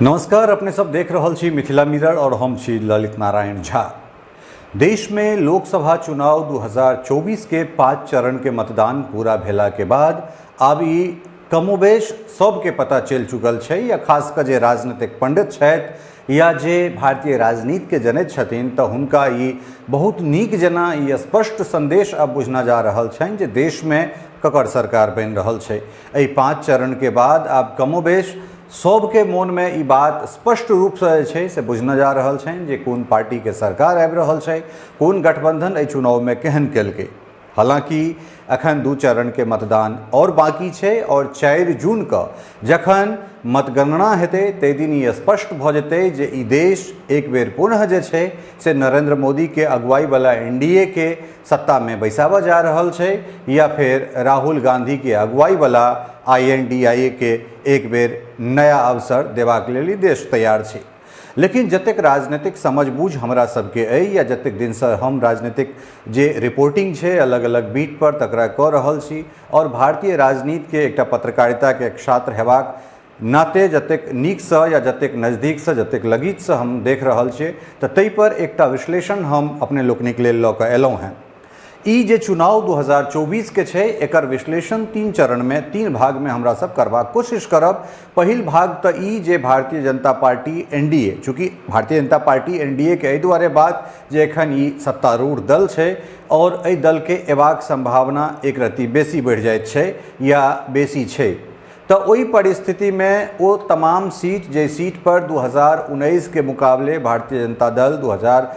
नमस्कार, अपने सब देख रहल छी मिथिला मिरर और हम छी ललित नारायण झा। देश में लोकसभा चुनाव 2024 के 5 चरण के मतदान पूरा भेला के बाद आब ई कमोबेश सबके पता चलि चुकल छै, या खास कऽ जे राजनीतिक पंडित छथि या जे भारतीय राजनीति के जनैत छथिन तऽ हुनका ई बहुत नीक जेना ई स्पष्ट संदेश आब बुझना जा रहल छनि जे देश में ककर सरकार बनि रहल छै। एहि 5 चरण के बाद आब कमोबेश सबके मोनमे ई बात स्पष्ट रूपसँ जे छै से बुझना जा रहल छनि जे कोन पार्टीके सरकार आबि रहल छै, कोन गठबंधन एहि चुनावमे केहन केलकै। हालाँकि एखन 2 चरणके मतदान आओर बाकी छै और 4 जूनके जखन मतगणना हेतै ताहि दिन ई स्पष्ट भऽ जेतै जे ई देश एक बेर पुनः जे छै से नरेंद्र मोदीके अगुवाईवला एनडीए के सत्तामे बैसाबऽ जा रहल छै या फेर राहुल गांधीके अगुवाईवला आईएनडीआईए के एक बेर नया अवसर देबाक लेल ई देश तैयार छै। लेकिन जतेक राजनीतिक समझ बूझ हमरा सबके अइ या जतेक दिनसँ हम राजनीतिक जे रिपोर्टिंग छै अलग अलग बीट पर तकरा कऽ रहल छी और भारतीय राजनीतिके एकटा पत्रकारिताके एक छात्र हेबाक नाते जतेक नीकसँ या जतेक नजदीकसँ जतेक लगीचसँ हम देख रहल छियै तऽ ताहिपर एकटा विश्लेषण हम अपने लोकनिक लेल लऽ कऽ एलहुँ हेँ। ई जे चुनाव 2024 के छै एकर विश्लेषण 3 चरण में 3 भाग में हमरा सब करबाक कोशिश करब। पहिल भाग तऽ ई जे भारतीय जनता पार्टी एनडीए, चूँकि भारतीय जनता पार्टी एनडीए के एहि दुआरे बात जे एखन ई सत्तारूढ़ दल छै और एहि दल के एबाक संभावना एक रत्ती बेसी बढ़ि जाइत छै या बेसी छै, तऽ ओहि परिस्थितिमे ओ तमाम सीट जे सीट पर 2019 के मुकाबले भारतीय जनता दल 2000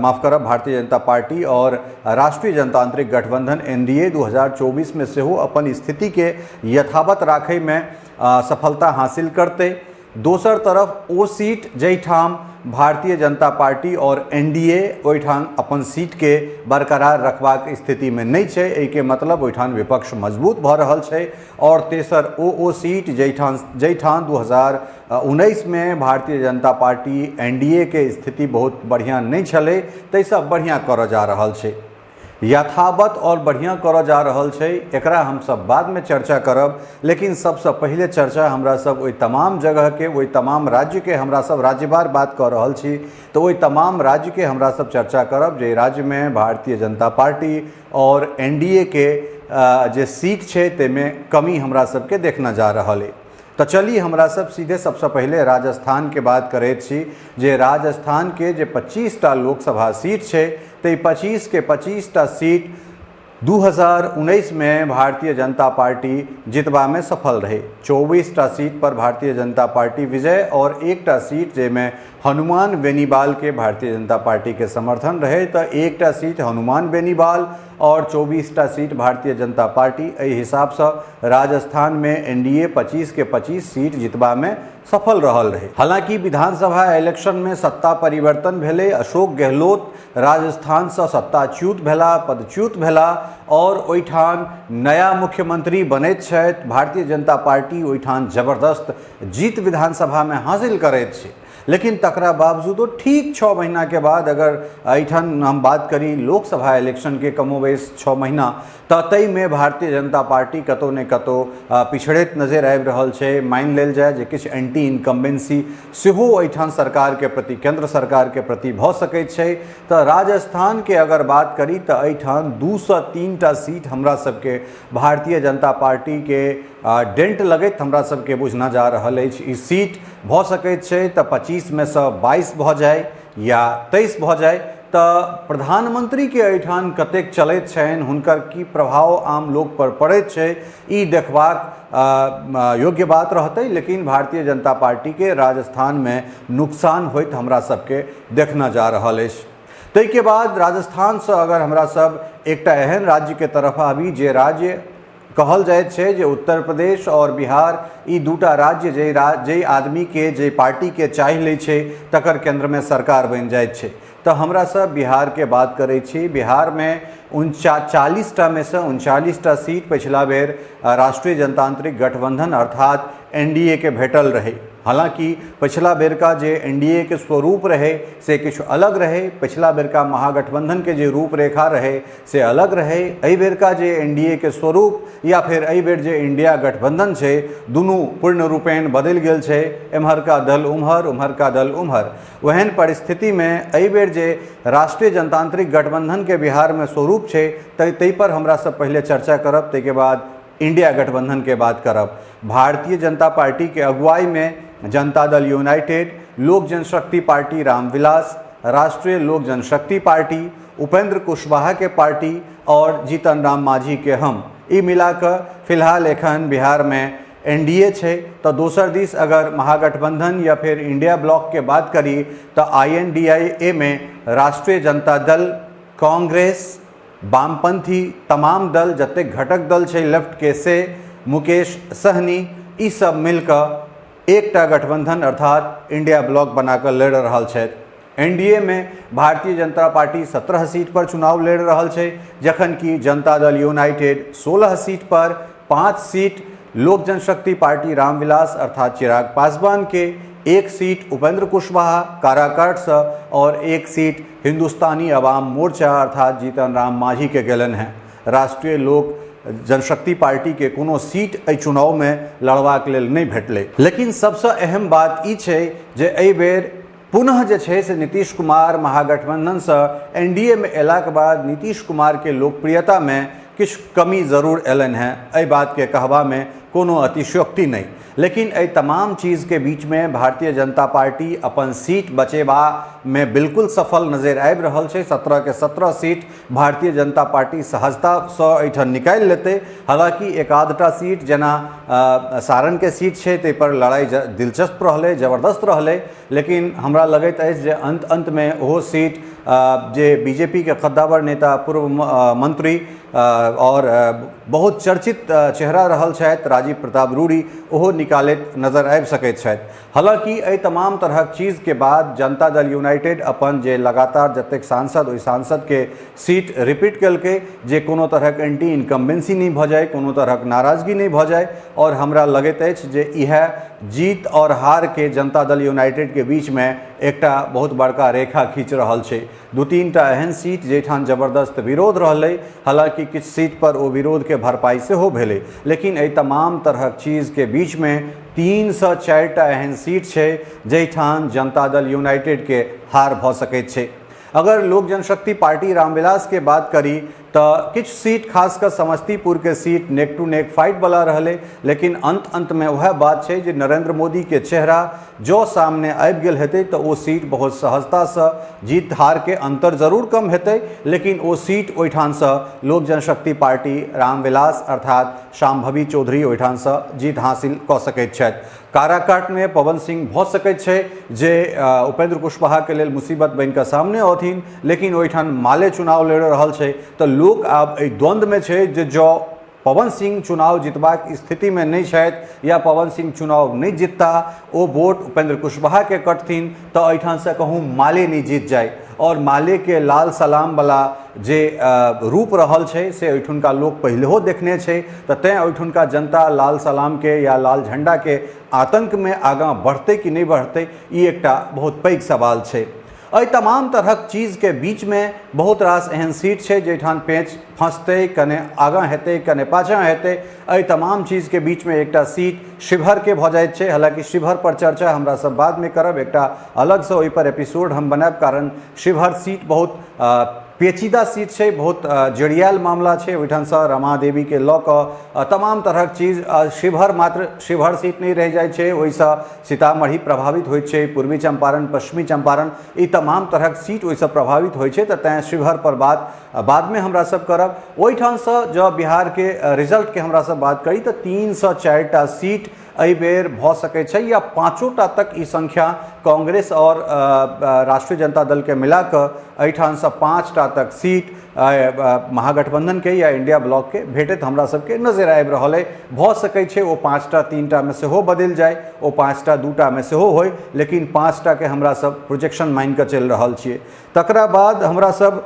माफ करब भारतीय जनता पार्टी और राष्ट्रीय जनतांत्रिक गठबंधन एनडीए 2024 में सेहो अपन स्थितिके यथावत राखैमे सफलता हासिल करतै। दोसर तरफ ओ सीट जाहिठाम भारतीय जनता पार्टी और एनडीए ओहिठाम अपन सीटके बरकरार रखबाक स्थितिमे नहि छै, एहिके मतलब ओहिठाम विपक्ष मजबूत भऽ रहल छै। और तेसर ओ सीट जाहिठाम 2019 में भारतीय जनता पार्टी एनडीए के स्थिति बहुत बढ़िआँ नहि छलै ताहिसँ बढ़िआँ करऽ जा रहल छै, यथावत और बढ़िआँ करऽ जा रहल छै। एकरा हमसब बादमे चर्चा करब, लेकिन सबसँ पहिले चर्चा हमरा सब ओहि तमाम जगहके ओहि तमाम राज्यके हमरा सब राज्यवार बात कऽ रहल छी तऽ ओहि तमाम राज्यके हमरा सब चर्चा करब जे राज्यमे भारतीय जनता पार्टी और एनडीए के जे सीट छै ताहिमे कमी हमरा सबके देखना जा रहल अइ। तऽ चली हमरा सब सीधे सबसँ पहिले राजस्थानके बात करैत छी जे राजस्थानके जे 25टा लोकसभा सीट छै ताहि 25 के 25टा सीट 2019 में भारतीय जनता पार्टी जितबामे सफल रहै। 24टा सीट पर भारतीय जनता पार्टी विजय और एकटा सीट जाहिमे हनुमान बेनीवाल के भारतीय जनता पार्टी के समर्थन रहे तऽ एकटा सीट हनुमान बेनीवाल और 24टा सीट भारतीय जनता पार्टी। एहि हिसाबसँ राजस्थान में एनडीए 25 के 25 सीट जितबामे सफल रहल रहे। हालांकि विधानसभा इलेक्शन में सत्ता परिवर्तन भेलै, अशोक गहलोत राजस्थानसँ सत्ताच्युत भेला, पदच्युत भेला और ओहिठाम नया मुख्यमंत्री बनैत छथि। भारतीय जनता पार्टी ओहिठाम जबरदस्त जीत विधानसभामे हासिल करैत छै, लेकिन तकरा बावजूदो ठीक 6 महीना के बाद अगर एहिठाम हम बात करी लोकसभा इलेक्शन के कमोबेश 6 महीना तऽ ताहिमे भारतीय जनता पार्टी कतहु ने कतहु पिछड़ैत नजरि आबि रहल छै। मानि लेल जाय जे किछु एंटी इनकम्बेंसी सेहो एहिठाम सरकारके प्रति केंद्र सरकारके प्रति भऽ सकैत छै। तऽ राजस्थानके अगर बात करी तऽ एहिठाम 2 से 3टा सीट हमरा सबके भारतीय जनता पार्टीके डेंट लगैत हमरा सबके बुझना जा रहल अछि। ई सीट भऽ सकैत छै तऽ 25 मे सँ 22 भऽ जाय या 23 भऽ जाय। तऽ प्रधानमंत्रीके एहिठाम कतेक चलैत छनि, हुनकर की प्रभाव आम लोक पर पड़ैत छै, ई देखबाक योग्य बात रहतै। लेकिन भारतीय जनता पार्टीके राजस्थानमे नुकसान होइत हमरा सबके देखना जा रहल अछि। ताहिके बाद राजस्थानसँ अगर हमरा सब एकटा एहन राज्यके तरफ आबी जे राज्य कहल जाइत छै जे उत्तर प्रदेश और बिहार ई दूटा राज्य जाहि आदमीके जाहि पार्टीके चाहि लै छै तकर केंद्रमे सरकार बनि जाइत छै। तऽ हमरा सब बिहारके बात करै छी। बिहारमे 40टा मे सँ 39टा सीट पछिला बेर राष्ट्रीय जनतांत्रिक गठबंधन अर्थात एनडीए के भेटल रहै। हालांकि पछिला बेरका जे एनडीए के स्वरूप रहै से किछु अलग रहै, पछिला बेरका महागठबंधन के जे रूपरेखा रहै से अलग रहै। एहि बेरका जे एनडीए के स्वरूप या फेर एहि बेर जे इंडिया गठबंधन छै, दुनू पूर्ण रूपेण बदलि गेल छै। एम्हरका दल उम्हर, उम्हरका दल उम्हर। ओहन परिस्थितिमे एहि बेर जे राष्ट्रीय जनतांत्रिक गठबंधनके बिहारमे स्वरूप छै, ताहि पर हमरा सब पहिले चर्चा करब, ताहिके बाद इंडिया गठबंधन के बात करब। भारतीय जनता पार्टी के अगुवाई में जनता दल यूनाइटेड, लोक जनशक्ति पार्टी रामविलास, राष्ट्रीय लोक जनशक्ति पार्टी, उपेंद्र कुशवाहा के पार्टी और जीतन राम मांझी के हम, ई मिलाकऽ फिलहाल एखन बिहारमे एनडीए छै। तऽ दोसर दिस अगर महागठबंधन या फिर इंडिया ब्लॉक के बात करी तऽ आईएनडीआईए में राष्ट्रीय जनता दल, कांग्रेस, वामपंथी तमाम दल, जतेक घटक दल छै लेफ्ट के, से मुकेश सहनी, ई सब मिलकऽ एकटा गठबंधन अर्थात इंडिया ब्लॉक बनाकऽ लड़ि रहल छथि। एनडीए में भारतीय जनता पार्टी 17 सीट पर चुनाव लड़ि रहल छै, जखन कि जनता दल यूनाइटेड 16 सीट पर, 5 सीट लोक जनशक्ति पार्टी रामविलास अर्थात चिराग पासवान के, 1 सीट उपेंद्र कुशवाहा काराकाटसँ और 1 सीट हिंदुस्तानी अवाम मोर्चा अर्थात जीतन राम मांझी के गेलन हैं। राष्ट्रीय लोक जनशक्ति पार्टी के कोनो सीट एहि चुनावमे लड़बाक लेल नहि भेटलै। लेकिन सबसँ अहम बात ई छै जे एहि बेर पुनः जे छै से नीतीश कुमार महागठबंधनसँ एनडीए मे अयलाक बाद नीतीश कुमारके लोकप्रियतामे किछु कमी जरूर अयलनि हेँ। एहि बातके कहबामे कोनो अतिशयोक्ति नहि। लेकिन एहि तमाम चीजके बीचमे भारतीय जनता पार्टी अपन सीट बचेबामे बिल्कुल सफल नजरि आबि रहल छै। 17 के 17 सीट भारतीय जनता पार्टी सहजतासँ एहिठाम निकालि लेतै। हालाँकि एक आधटा सीट, जेना सारणके सीट छै, ताहिपर लड़ाइ दिलचस्प रहलै, जबरदस्त रहलै। लेकिन हमरा लगैत अछि जे अन्त अन्तमे ओहो सीट जे बीजेपीके कद्दावर नेता, पूर्व मंत्री और बहुत चर्चित चेहरा रहल छथि राजीव प्रताप रूडी, ओहो निकालैत नजर आबि सकैत छथि। हालाँकि एहि तमाम तरहक चीजके बाद जनता दल यूनाइटेड अपन जे लगातार जतेक सांसद, ओहि सांसदके सीट रिपीट केलकै, जे कोनो तरहक एंटी इनकम्बेंसी नहि भऽ जाय, कोनो तरहक नाराजगी नहि भऽ जाय। और हमरा लगैत अछि जे इएह जीत और हारके जनता दल यूनाइटेडके बीचमे एकटा बहुत बड़का रेखा खींच रहल छै। 2-3 टा एहन सीट जाहिठाम जबरदस्त विरोध रहलै, हालाँकि किछु सीट पर ओ विरोधके भरपाई सेहो भेलै। लेकिन एहि तमाम तरहक चीजके बीचमे 3 सँ 4 टा एहन सीट छै जाहिठाम जनता दल यूनाइटेडके हार भऽ सकैत छै। अगर लोक जनशक्ति पार्टी रामविलासके बात करी तऽ किछु सीट, खास कऽ समस्तीपुरके seat neck to neck fight वाला रहलै। लेकिन अन्त अन्तमे वएह बात छै जे नरेंद्र मोदीके चेहरा जँ सामने आबि गेल हेतै तऽ ओ सीट बहुत सहजतासँ जीत हारके अन्तर जरूर कम हेतै, लेकिन ओ सीट ओहिठामसँ लोक जनशक्ति पार्टी रामविलास अर्थात शाम्भवी चौधरी ओहिठामसँ जीत हासिल कऽ सकैत छथि। काराकाटमे पवन सिंह भऽ सकैत छै जे उपेंद्र कुशवाहाके लेल मुसीबत बनिकऽ सामने औथिन। लेकिन ओहिठाम माले चुनाव लड़ि रहल छै, तऽ लोक आब एहि द्वन्द्वमे छै जे जँ पवन सिंह चुनाव जितबाक स्थितिमे नहि छथि या पवन सिंह चुनाव नहि जितता, ओ वोट उपेंद्र कुशवाहाके कटथिन, तऽ एहिठामसँ कहूँ माले नहि जीत जाय। आओर मालेके लाल सलामवला जे रूप रहल छै से ओहिठुनका लोक पहिलहो देखने छै, तऽ तैँ ओहिठुनका जनता लाल सलामके या लाल झण्डाके आतङ्कमे आगाँ बढ़तै कि नहि बढ़तै, ई एकटा बहुत पैघ सवाल छै। एहि तमाम तरहक चीजके बीचमे बहुत रास एहन सीट छै जाहिठाम पेच फँसतै, कने आगाँ हेतै, कने पाछाँ हेतै। एहि तमाम चीजके बीचमे एकटा सीट शिवहरके भऽ जाइत छै। हालाँकि शिवहर पर चर्चा हमरा सब बादमे करब, एकटा अलगसँ ओहिपर एपिसोड हम बनायब, कारण शिवहर सीट बहुत पेचीदा सीट छै, बहुत जड़ियायल मामला छै। ओहिठामसँ रमा देवीके लऽ कऽ तमाम तरहक चीज। शिवहर मात्र शिवहर सीट नहि रहि जाइ छै, ओहिसँ सीतामढ़ी प्रभावित होइत छै, पूर्वी चंपारण, पश्चिमी चंपारण, ई तमाम तरहक सीट ओहिसँ प्रभावित होइ छै। तऽ तैँ शिवहर पर बात बादमे हमरा सब करब। ओहिठामसँ जँ बिहारके रिजल्टके हमरा सब बात करी तऽ 3 सँ 4 टा सीट एहि बेर भऽ सकै छै या 5टा तक ई संख्या कांग्रेस आओर राष्ट्रीय जनता दलके मिला कऽ एहिठामसँ 5टा तक सीट महागठबंधनके या इंडिया ब्लॉकके भेटैत हमरा सबके नजरि आबि रहल अइ। भऽ सकै छै ओ 5टा 3टामे सेहो बदलि जाय, ओ 5टा 2टामे सेहो होय, लेकिन 5टाके हमरा सब प्रोजेक्शन मानि कऽ चलि रहल छियै। तकरा बाद हमरा सब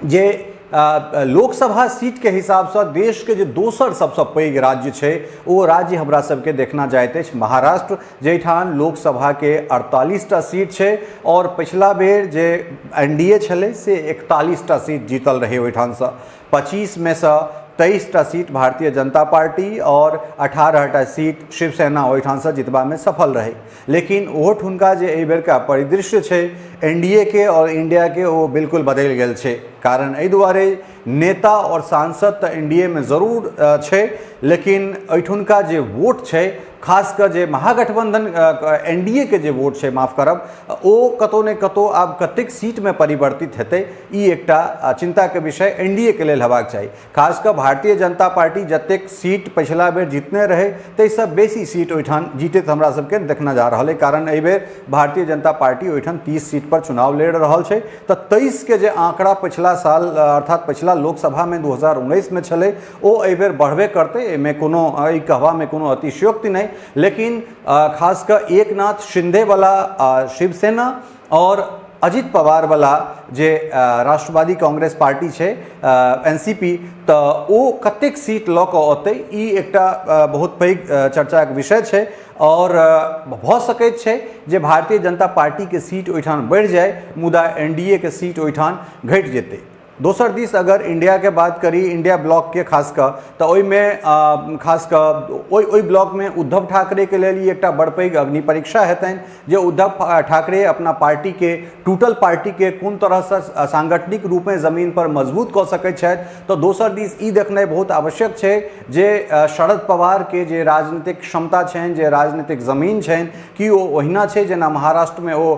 जे लोकसभा सीटके हिसाबसँ देशके जे दोसर सबसँ पैघ राज्य छै ओ राज्य हमरा सबके देखना जाइत अछि महाराष्ट्र, जाहिठाम लोकसभाके 48टा सीट छै आओर पछिला बेर जे एन डी ए छलै से 41टा सीट जीतल रहै। ओहिठामसँ 25मेसँ 23टा सीट भारतीय जनता पार्टी आओर 18टा सीट शिवसेना ओहिठामसँ जितबामे सफल रहै। लेकिन ओहोठुनका जे एहि बेरका परिदृश्य छै एन डी ए के आओर इंडिया के, ओ बिल्कुल बदलि गेल छै। कारण एहि दुआरे, नेता आओर सांसद तऽ एन डी ए मे जरूर छै, लेकिन एहिठुनका जे वोट छै, खास कऽ जे महागठबंधन एन डी ए के जे वोट छै, माफ करब, ओ कतहु ने कतहु आब कतेक सीटमे परिवर्तित हेतै, ई एकटा चिन्ताके विषय एन डी ए के लेल हेबाक चाही। खास कऽ भारतीय जनता पार्टी जतेक सीट पछिला बेर जीतने रहै, ताहिसँ बेसी सीट ओहिठाम जीतैत हमरा सबके देखना जा रहल अइ। कारण एहिबेर भारतीय जनता पार्टी ओहिठाम 30 सीट पर चुनाव लड़ि रहल छै, तऽ 23के जे आंकड़ा पछिला साल, अर्थात पछिला लोकसभामे 2019मे छलै, ओ एहिबेर बढ़बे करतै। एहिमे कोनो, एहि कहबामे कोनो अतिशयोक्ति नहि। लेकिन खास कऽ एकनाथ शिंदेवला शिवसेना आओर अजित पवारवला जे राष्ट्रवादी कांग्रेस पार्टी छै, एन सी पी, तऽ ओ कतेक सीट लऽ कऽ औतै, ई एकटा बहुत पैघ चर्चाके विषय छै। आओर भऽ सकैत छै जे भारतीय जनता पार्टीके सीट ओहिठाम बढ़ि जाय, मुदा एन डी ए के सीट ओहिठाम घटि जेतै। दोसर दिस अगर इंडियाके बात करी, इंडिया ब्लॉकके खास कऽ, तऽ ओहिमे खास कऽ ओहि ओहि ब्लॉकमे उद्धव ठाकरेके लेल ई एकटा बड़ पैघ अग्नि परीक्षा हेतनि जे उद्धव ठाकरे अपना पार्टीके, टूटल पार्टीके कोन तरहसँ सांगठनिक रूपमे जमीन पर मजबूत कऽ सकैत छथि। तऽ दोसर दिस ई देखनाइ बहुत आवश्यक छै जे शरद पवारके जे राजनीतिक क्षमता छनि, जे राजनीतिक जमीन छनि, कि ओ ओहिना छै जेना महाराष्ट्रमे ओ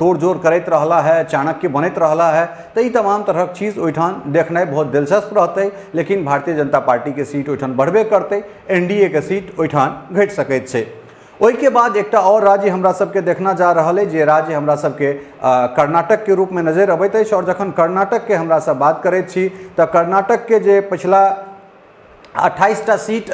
तोड़ जोड़ करैत रहला है, चाणक्य बनैत रहला है। तऽ ई तमाम तरहक चीज ओहिठाम देखनाइ बहुत दिलचस्प रहतै। लेकिन भारतीय जनता पार्टीके सीट ओहिठाम बढ़बे करतै, एन डी ए के सीट ओहिठाम घटि सकैत छै। ओहिके बाद एकटा आओर राज्य हमरा सबके देखना जा रहल अइ, जे राज्य हमरा सबके कर्नाटकके रूपमे नजरि अबैत अछि। आओर जखन कर्नाटकके हमरा सब बात करैत छी, तऽ कर्नाटकके जे पछिला 28टा सीट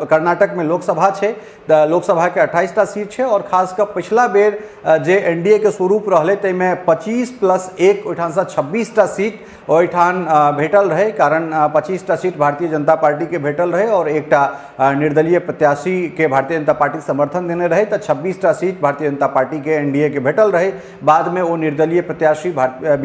कर्नाटकमे लोकसभा छै, तऽ लोकसभाके 28टा सीट छै आओर खास कऽ पछिला बेर जे एन डी ए के स्वरूप रहलै, ताहिमे 25 प्लस 1, ओहिठामसँ 26टा सीट ओहिठाम भेटल रहै। कारण 25टा सीट भारतीय जनता पार्टीके भेटल रहै आओर एकटा निर्दलीय प्रत्याशीके भारतीय जनता पार्टी समर्थन देने रहै, तऽ 26टा सीट भारतीय जनता पार्टीके, एन डी ए के भेटल रहै। बादमे ओ निर्दलीय प्रत्याशी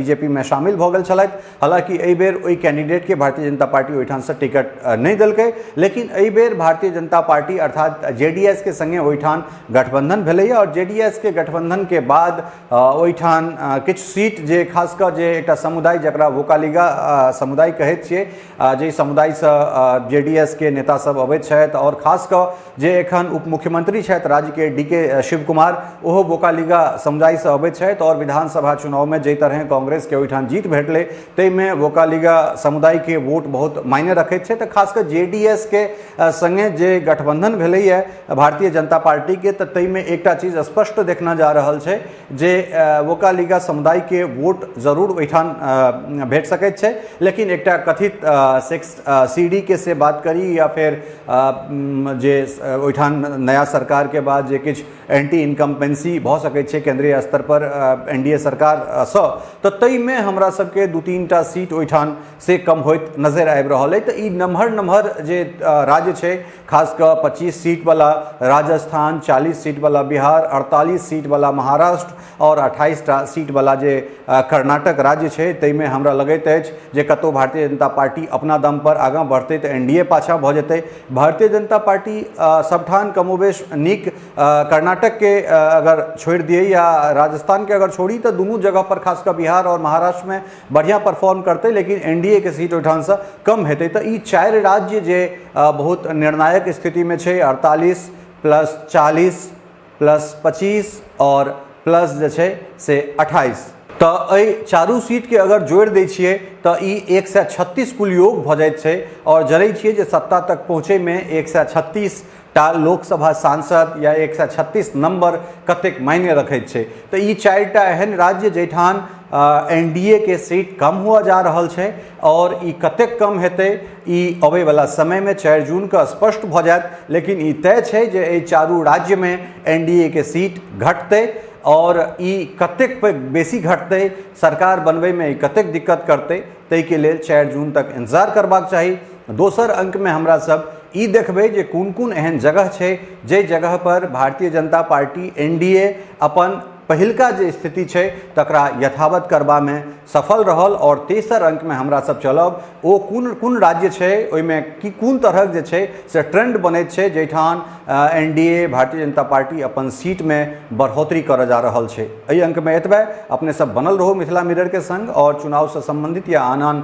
बीजेपीमे शामिल भऽ गेल छलथि। हालाँकि एहि बेर ओहि कैंडिडेटके भारतीय जनता पार्टी ओहिठामसँ टिकट नहि देलकै। लेकिन एहि बेर भारतीय जनता पार्टी अर्थात जे डी एस के सङ्गे ओहिठाम गठबंधन भेलैए आओर जे डी एस के गठबंधनके बाद ओहिठाम किछु सीट जे खास कऽ जे एकटा समुदाय, जकरा वोकालिगा समुदाय कहैत छियै, जाहि समुदायसँ जे डी एस के नेता सब अबैत छथि आओर खास कऽ जे एखन उप मुख्यमंत्री छथि राज्यके, डी के शिव कुमार, ओहो वोकालिगा समुदायसँ अबैत छथि। आओर विधानसभा चुनावमे जाहि तरहे कांग्रेसके ओहिठाम जीत भेटलै, ताहिमे वोकालिगा समुदायके वोट बहुत मायने रखैत छै। तऽ खास कऽ जे डी एस के सङ्गे जे गठबंधन भेलैए भारतीय जनता पार्टीके, तऽ ताहिमे एकटा चीज स्पष्ट देखना जा रहल छै जे वोकालिगा समुदायके वोट जरूर ओहिठाम भेट सकैत छै। लेकिन एकटा कथित सिक्स सी डी के से बात करी या फेर जे ओहिठाम नया सरकारके बाद जे किछु एंटी इनकम्पेंसी भऽ सकैत छै केंद्रीय स्तर पर एन डी ए सरकारसँ, तऽ ताहिमे हमरा सबके 2-3 टा सीट ओहिठाम से कम होइत नजरि आबि रहल अइ। तऽ ई नमहर नमहर जे राज्य छै, खास कऽ 25 सीटवला राजस्थान, 40 सीटवला बिहार, 48 सीटवला महाराष्ट्र आओर 28टा सीटवला जे कर्नाटक राज्य छै, ताहिमे हमरा लगैत अछि जे कतहु भारतीय जनता पार्टी अपना दम पर आगाँ बढ़तै तऽ एन डी ए पाछाँ भऽ जेतै। भारतीय जनता पार्टी सबठाम कमोबेश नीक, कर्नाटकके अगर छोड़ि दियै या राजस्थानके अगर छोड़ी, तऽ दुनू जगह पर, खास कऽ बिहार आओर महाराष्ट्रमे बढ़िआँ परफॉर्म करतै, लेकिन एन डी ए के सीट ओहिठामसँ कम हेतै। तऽ ई चारि राज्य जे बहुत निर्णायक स्थितिमे छै, 48 प्लस 40 प्लस 25 आओर प्लस जे छै से 28, तऽ एहि चारू सीटके अगर जोड़ि दै छियै तऽ ई 136 कुल योग भऽ जाइत छै। आओर जनै छियै जे सत्ता तक पहुँचैमे 136 टा लोकसभा सांसद या 136 नम्बर कतेक मायने रखैत छै। तऽ ई चारिटा एहन राज्य जाहिठाम एन डी ए के सीट कम हुआ जा रहल छै आओर ई कतेक कम हेतै, ई अबैवला समयमे 4 जूनके स्पष्ट भऽ जायत। लेकिन ई तय छै जे एहि चारू राज्यमे एन डी ए के सीट घटतै। आओर ई कतेक बेसी घटतै, सरकार बनबैमे ई कतेक दिक्कत करतै, ताहिके लेल 4 जून तक इंतजार करबाक चाही। दोसर अंकमे हमरा सब ई देखबै जे कोन कोन एहन जगह छै जाहि जगह पर भारतीय जनता पार्टी एनडीए अपन पहिलका जे स्थिति छै तकरा यथावत करबामे सफल रहल। आओर तेसर अंकमे हमरा सब चलब ओ कोन कोन राज्य छै, ओहिमे की कोन तरहक जे छै से ट्रेंड बनैत छै जाहिठाम एनडीए भारतीय जनता पार्टी अपन सीटमे बढ़ोतरी करऽ जा रहल छै। एहि अंकमे एतबे। अपने सब बनल रहू मिथिला मिररके संग आओर चुनावसँ सम्बन्धित या आन आन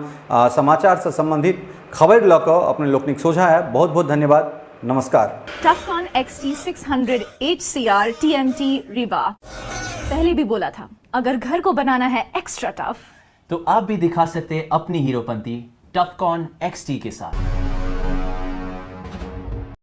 समाचारसँ सम्बन्धित खबरि लऽ कऽ अपने लोकनिक सोझा आयब। बहुत बहुत धन्यवाद, नमस्कार। Tufcon XT600 HCR TMT Rewa। पहले भी बोला था, अगर घर को बनाना है एक्स्ट्रा टफ तो आप भी दिखा सकते हैं अपनी हीरोपंती टफकॉन XT के साथ।